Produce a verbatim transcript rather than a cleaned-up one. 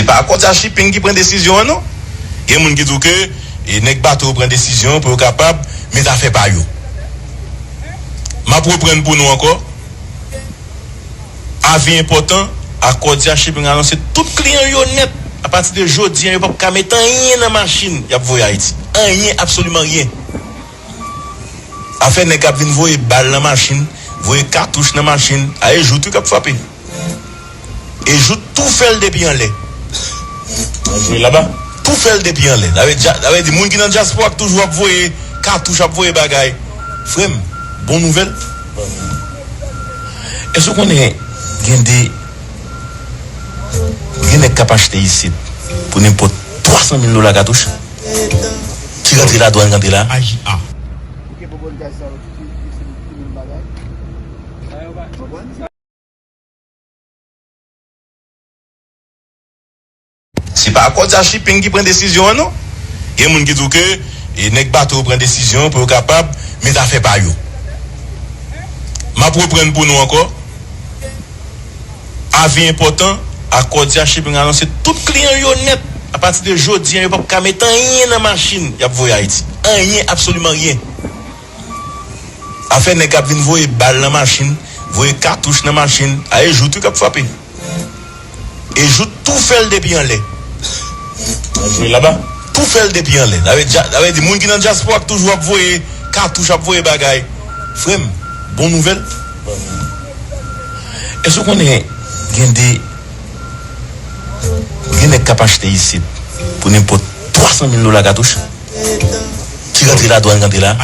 Se pa Accordia Shipping ki pran desizyon an non. Gen moun ki di w ke e, nèg bato yo pran desizyon pou yo kapab met afè pa yo. M ap reprann pou nou ankò. Avi enpòtan, Accordia Shipping anonse tout kliyan yo nèt, apati de jodi a, yo p ap ka met anyen nan machin y ap voye Ayiti. Anyen, absoliman anyen. Afè nèg k ap vin voye bal nan machin, voye katouch nan machin, a e jout wi k ap frape. E jout tou fè l depi anlè. Tou fè l depi anlè. Sa vle di, sa vle di moun ki nan dyaspora k toujou ap voye katouch, ap voye bagay. Frè m, bon nouvèl. Èske w konnen gen de, gen nèg k ap achte isit pou nenpòt twa san mil dola katouch? Ki rantre la, dwàn rantre la. Se pa Accordia Shipping ki pran desizyon an non. Gen moun ki di w ke e, nèg bato yo pran desizyon pou yo kapab met afè pa yo. M ap reprann pou nou ankò. Avi enpòtan, Accordia Shipping anonse tout kliyan yo nèt, apati de jodi a, yo p ap ka met anyen nan machin y ap voye Ayiti. Anyen, absoliman anyen. Afè nèg k ap vin voye bal nan machin, voye katouch nan machin, a e jout wi k ap frape. E jout tou fè l depi anlè. Tou fè l depi anlè. Sa vle di, sa vle di moun ki nan dyaspora k toujou ap voye katouch, ap voye bagay. Frè m, bon nouvèl. Èske w konnen gen de, gen nèg k ap achte isit pou nenpòt twa san mil dola katouch? Ki rantre la, dwàn rantre la.